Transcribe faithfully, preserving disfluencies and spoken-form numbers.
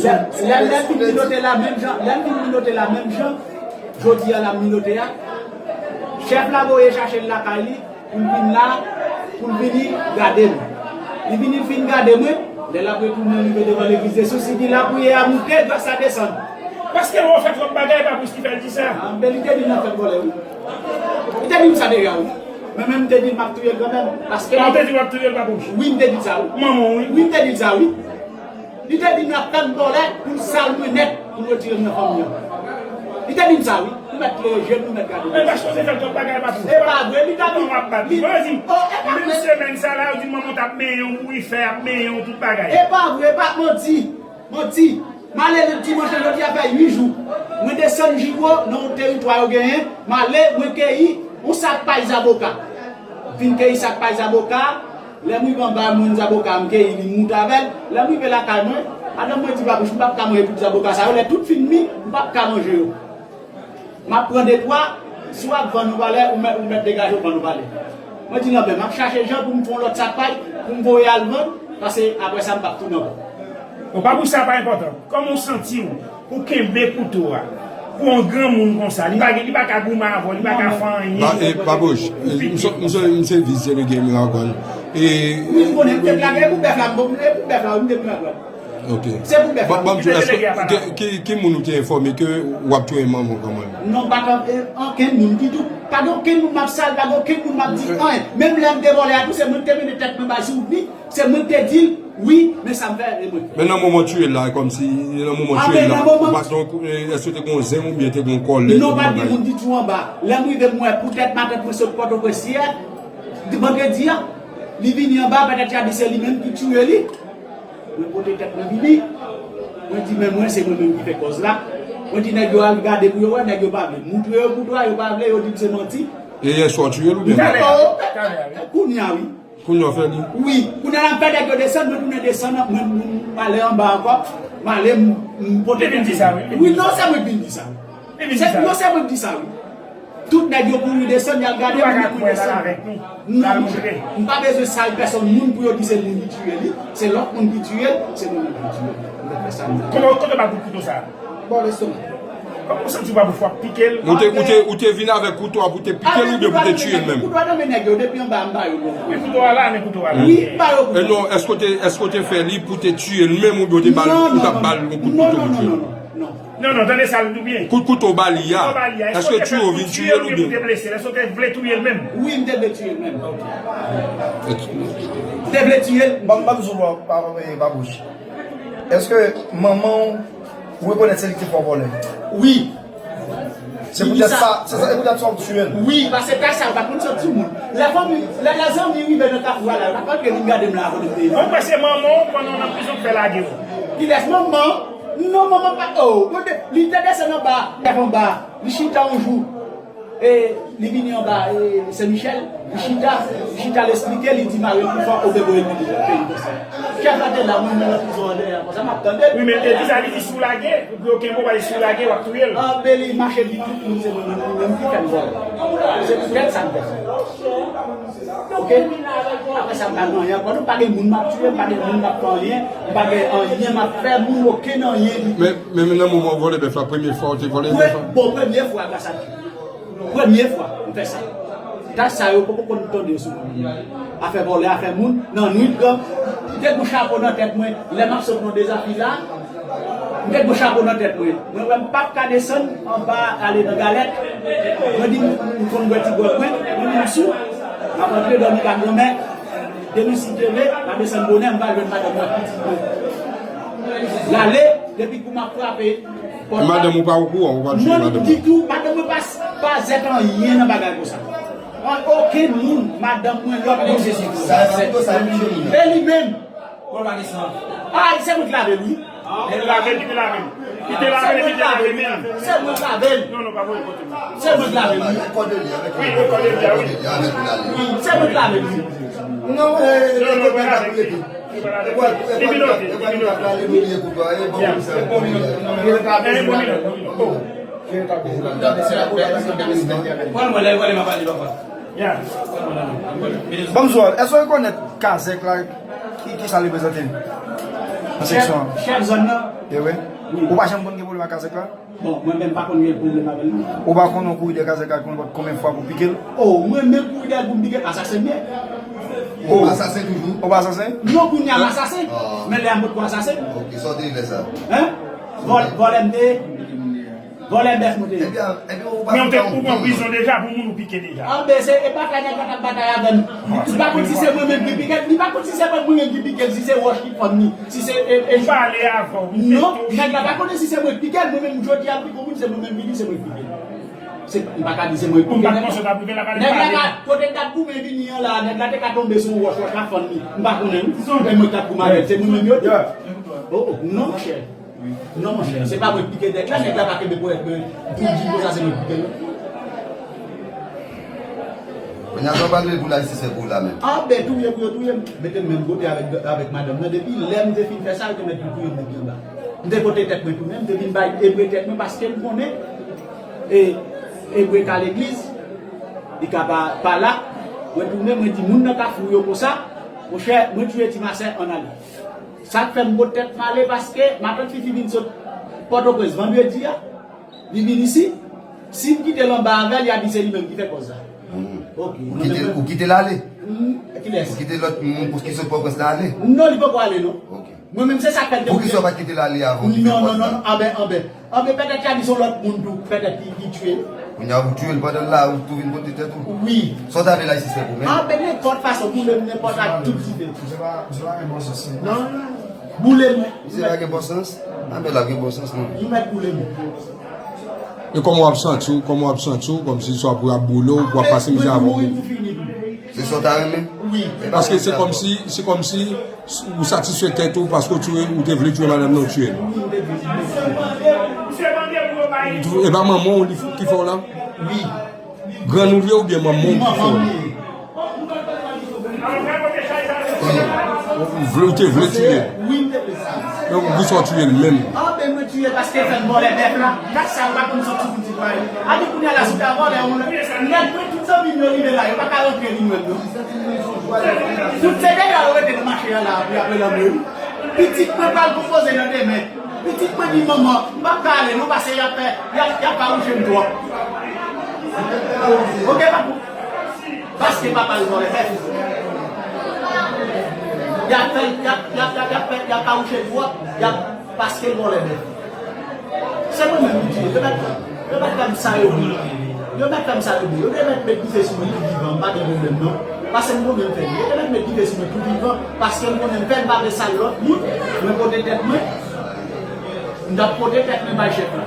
Lè, lè, lè m fin minote la menm jan, lè m fin minote la menm jan, jodi a la m minote a, chèf la voye chache l lakay li, pou l vin la, pou l vini gade m. Li vini fin gade mwen, lè l ap retounen rive devan legliz de Sousi, di lapriyè a moute, gras la desann. Paske w fè twòp bagay, pa plis ki fè l di sa. Ah, men li te di m l ap fè m vòlè, wi. Li te di m sa deja, wi. Men menm m te di l m ap touye l kanmenm. Paske... Ah, ou te di w ap touye l, pa plis? Wi, m te di l sa, wi. Manman w, wi. Wi, m te di l sa, wi. Li te di m l ap fè m vòlè pou l sal mwen nèt, pou l retire m nan fanmi an. Li te di m sa, wi. Nou mèt klere je n, nou mèt gade. Men paske w te fè l twòp bagay, pa plis. E pa vre, li ta di. Ou ap bat li. Bon, di m, oh, e pa vre. Menm semèn sa la, yo di manman w t ap benyen w, bourifè ap benyen w, tout bagay. E pa vre, e pa manti. Manti. M ale dimanch lan, jodi a fè uit jou. Mwen desann Jiwo nan yon teritwa yo genyen. M ale, mwen keyi yon sak pay zaboka. Fin keyi sak pay zaboka. Lè m rive anba, m jwenn zaboka, m keyi li, m moute avè l. Lè m rive lakay mwen, madanm mwen di, Babouch, m p ap ka manje tout zaboka sa yo. Lè tout fin mi, m p ap ka manje yo. M ap pran de twa, si w ap vann yon valè, ou mèt, ou mèt degaje w vann yon valè. Mwen di, Lanbè, m ap chache jan pou m fè yon lòt sak pay, pou m voye al vann, paske apre sa, m p ap tounen ankò. Bon, pa pou sa pa enpòtan. Kòman w santi w pou kenbe kouto a? Pou yon granmoun konsa, li pa gen, li pa ka goumen avè w, li pa ka fè anyen. Ba, e, Babouch, e, m se, m se, m se vis delege Miragwàn. E, wi, m konnen, m te plage, e pou bèf la, m bon, e pou bèf la, wi, m te Miragwàn. Ok. Se pou bèf la. Bon, bon, ki te delege a pa la? Ki, ki, ki moun ou te enfòme ke w ap touye manman w kanmenm? Non, pa t, e, okenn moun ditou. Pa gen okenn moun m ap sal, pa gen okenn moun m ap di anyen. Menm lè m te vòlè a tou, se mwen ki te mennen tèt mwen bay souvni, se mwen ki te di l, wi, men sa m fè, e mwen. Men nan moman w touye l la, kòmsi, nan moman w touye l la, ou pa t, donk, e, èske te gen yon zen oubyen te gen yon kòlèg? Non, pa t gen moun ditou anba. Lè m rive, m wè poutèt matant mwen sot Pòtoprens yè, di vandredi a, li vini anba, petèt y a di se li menm ki touye li. Mwen pote tèt mwen vini. Mwen di, men mwen, se mwen menm ki fè kòz la. Mwen di, nèg yo al gade pou yo wè, nèg yo pa vle. Moutre yo kouto a, yo pa vle, yo di m se manti. E yè swa w touye l oubyen? Non, talè a, talè a, wi. Kounye a, wi. Kounye a w fè li? Wi. Kounye a la, m fè nèg yo desann, mwen tounen desann, mwen, mwen, m ale anba ankò. M ale, m, m pote tèt mwen. Li vin di sa, wi. Wi, non, se mwen ki vin di sa, wi. Se, non, se mwen ki di sa, wi. Tout nèg yo kouri desann, y al gade moun ki kouri desann. Non, monchè. M pa bezwen sal pèsonn moun pou yo di se moun ki tiye li. Se lòt moun ki tiye l, se mwen menm ki tiye l. M te fè sa m. Kote, kote w ba kout kouto sa a? Bò lestomak. Kòman w santi w pa pou fwa pike l? Ou te, ou te, ou te vin avèk kouto a pou te pike l oubyen pou te tiye l menm? Kouto a nan men nèg yo, depi anba a m ba yo l. Men kouto a la, men kouto a la. Wi, m ba yo kouto. E non, èske w te, èske w te fè li pou te tiye l menm oubyen w te ba l, ou t ap ba l yon kout kouto pou tiye l? Non, non, non, non, non. Non, non, tande sa l di w byen. Kout kouto w ba li a, èske tiye w vin tiye l oubyen? Èske w te vle touye l menm? Wi, m te vle tiye l menm. M te vle tiye l. Ban m, ban m sou bò, pa, pa, pa bouch. Èske manman w rekonèt se li ki te fè w vòlè? Wi. Se poutèt sa, se sa, se poutèt sa w tiye l? Wi, paske kay sa yo pa konn sòt sou moun. Lè fanmi, lè, lè zanmi rive nan kafou a la, yo pa konn ke vin gade m la avan nou peye. Ou kwè se manman w pandan w nan prizon k fè lage w? Kilès manman? Non, manman pa, oh, mwen te, li te desann anba, lève anba, li chita yon jou. E, li vini anba, e, Sen Michèl, li chita, li chita, l esplike, li di mari l pi fò, oubyen voye l vini peyi konsa. Chèf la te la, mwen, mwen nan prizon an dèyè, konsa, m ap tande l. Wi, men l te di sa, li di si w lage, pou yo kenbe w, pa di si w lage, w ap touye l. Anben, li mache di tout moun, se mwen, mwen, mwen, mwen ki fè l vòlè. Se poutèt sa m fè sa. Ok. Apre sa, m pa gen anyen ankò. Non, pa gen moun m ap tiye, m pa gen moun m ap fè anyen, m pa gen anyen m ap fè moun, okenn anyen ditou. Men, men nan moman w vòlè bèf la, premye fwa w te vòlè bèf la? Bon, premye fwa, gras a Dye. Premye fwa, m fè sa. Tach sa yo, poko konn tande yo sou mwen. Afè vòlè, afè moun, nan nwit, gran, m te gen chapo nan tèt mwen, lè m ap sot nan Dezafil la, m te gen chapo nan tèt mwen. Mwen wè m p ap ka desann anba ale nan galèt. Mwen di m, m konn bwè ti gwòg mwen, mwen di m sou. M ap antre dòmi ka granmè. Demen si Dye vle, m a desann bonè, m va jwenn madanm mwen ak pitit mwen. L ale, depi kou m ap frape pòt la. Madanm ou pa okouran, ou pa touye madanm ou? Non, ditou, madanm mwen pa, pa zèt anyen nan bagay konsa. An, okenn moun, madanm mwen, lòt moun. Sa, sa, sa, sa, e li menm. Bon, pa gen san. Ah, se mwen ki lave l, wi. E l lave, li te lave l. Li te lave l, epi li te lave men l. Se mwen ki lave l. Non, non, pa voye kote m. Se mwen ki lave l, wi. Wi, e kòde li a, wi. Wi, se mwen ki lave l, wi. Non, non, pa lave l. Li minote, li minote. Ya. E bon minote, bon minote. Oh. Pran mwen la, e pale m ap pale papa. Ya. Ban m di w, èske w rekonèt Kazèk la, ki, ki sa l reprezante? Nan seksyon an. Chèf zòn nan. E wi. Wi. Ou pa janm konn gen pwoblèm ak kazèk la? Bon, mwen menm pa konn gen pwoblèm avè l non. Ou pa konn yon kouri dèyè kazèk la konn konbyen fwa pou pike l? Oh, mwen menm kouri dèyè l pou m pike l, asasen m ye. Oh, asasen toujou? Ou pa asasen? Non, kounye a m asasen. Men lè a m potko asasen. Ok, sa w te ye lè sa? Hein? Vòl-, vòlè m te ye. Vòlè bèf mwen te ye. Ebyen, ebyen, ou pa... Men ou te, ou pran prizon deja pou moun ou pike deja. Anben, se, e batay nèg la t ap batay avè m. Li pa konn si se mwen menm ki pike l, li pa konn si se mwen menm ki pike l, si se wòch ki fann li, si se, e, e... Ou pale avè w, wi. Non, nèg la pa konnen si se mwen ki pike l, mwen menm jodi a m pike yon moun, se mwen menm ki di se mwen ki pike l. Se, m pa ka di se mwen ki pike nèg la. Nèg la ka, kote l t ap goumen vini an la, nèg la te ka tonbe sou yon wòch, wòch la fann li. M pa konnen, wi. E mwen k t ap goumen avè l, se mwen menm yo di. Oh, oh, non, monchè. Non, monchè, se pa mwen ki pike nèg la, nèg la pa kenbe ponyèt mwen pou di konsa se mwen ki pike l. Kounye a, sa w pral rele pou lajistis fè pou ou la menm? Anben, touye pou yo touye m. Mete m menm kote avèk, avèk madanm nan. Depi lè m te fin fè sa, yo te mèt vin touye m depi anba. M te pote tèt mwen tounen, m te vin bay ebre tèt mwen paske m konnen, e, ebre ka legliz, li ka pa, pa la, mwen tounen, mwen di moun nan Kafou yo konsa, monchè, mwen touye ti masè, ann ale. Sa k fè m pot tèt m ale, paske matant Fifi vin sot Pòtoprens vandredi a, li vin isi. Si m kite l anba avè l, y a di se li menm ki fè kòz la. Hmm. Ok. Ou kite, ou kite l ale? Hmm, kilès? Ou kite lòt moun pou ki sot Pòtoprens la ale? Non, li poko ale, non. Ok. Mwen menm, se sa k fè m te... Poukisa w pa t kite l ale avan w rive pòs la? Non, non, non, non, anben, anben. Anben, petèt y a di se yon lòt moun tou, petèt ki, ki tiye l. Kounye a, ou tiye l pandan l la, ou tou vin pote tèt ou? Wi. Sa w ta vle lajistis fè pou mwen? Anben, nenpòt fason, boule m nenpòt ak tout site. Misye pa, misye pa gen bon sans, non. Non, non. Boule m. Misye pa gen bon sans? Anben, l ap gen bon sans, non. Ou mèt boule m. E kòman w ap santi w, kòman w ap santi w, kòmsi swa pou y ap boule w, pou w ap pase mizè avè w menm? Se sa w ta renmen? Wi. Paske se kòmsi, se kòmsi ou satisfè tèt ou paske w te, ou te vle touye madanm nan, ou touye l. Wi, m te vle touye. E pa manman w li f-, ki fè w la? Wi. Grann ou li ye oubyen manman w ki fè w la? Manman m li ye. Ou vle, ou te vle touye l? Wi, m te vle sa. Donk, poukisa w touye l menm? Anben, mwen touye l paske l fè m vòlè bèf la. Gad sa, m pa konn sòti pou m di pale. Anben, kounye a la, si w ta vòlè, yon lè, nèg mwen, tout zanmi m yo rive la, yo pa ka rantre vin jwenn mwen. Tout se deyò yo rete nan mache a la, pou y ap relanme wi. Pitit mwen pral konpoze nan demen. Pitit mwen di, "Manman, m p ap ka ale non, paske y ap fè, y ap, y ap fawouche m twòp." Oke, papou. Paske papa l vòlè bèf. Y ap fè, y ap, y ap, y ap, y ap fè, y ap fawouche l twòp, y ap, paske l vòlè bèf. Se mwen menm li tiye. Yo mèt, yo mèt fè m sa yo vle. Yo mèt fè m sa yo vle. Yo te mèt met dife sou mwen tou vivan, m pa gen pwoblèm non. Paske m konnen m fè l. Yo te mèt met dife sou mwen tou vivan, paske m konnen m fè l, m pa vle sal lòt moun. Mwen pote tèt mwen. M t ap pote tèt mwen bay chèf la.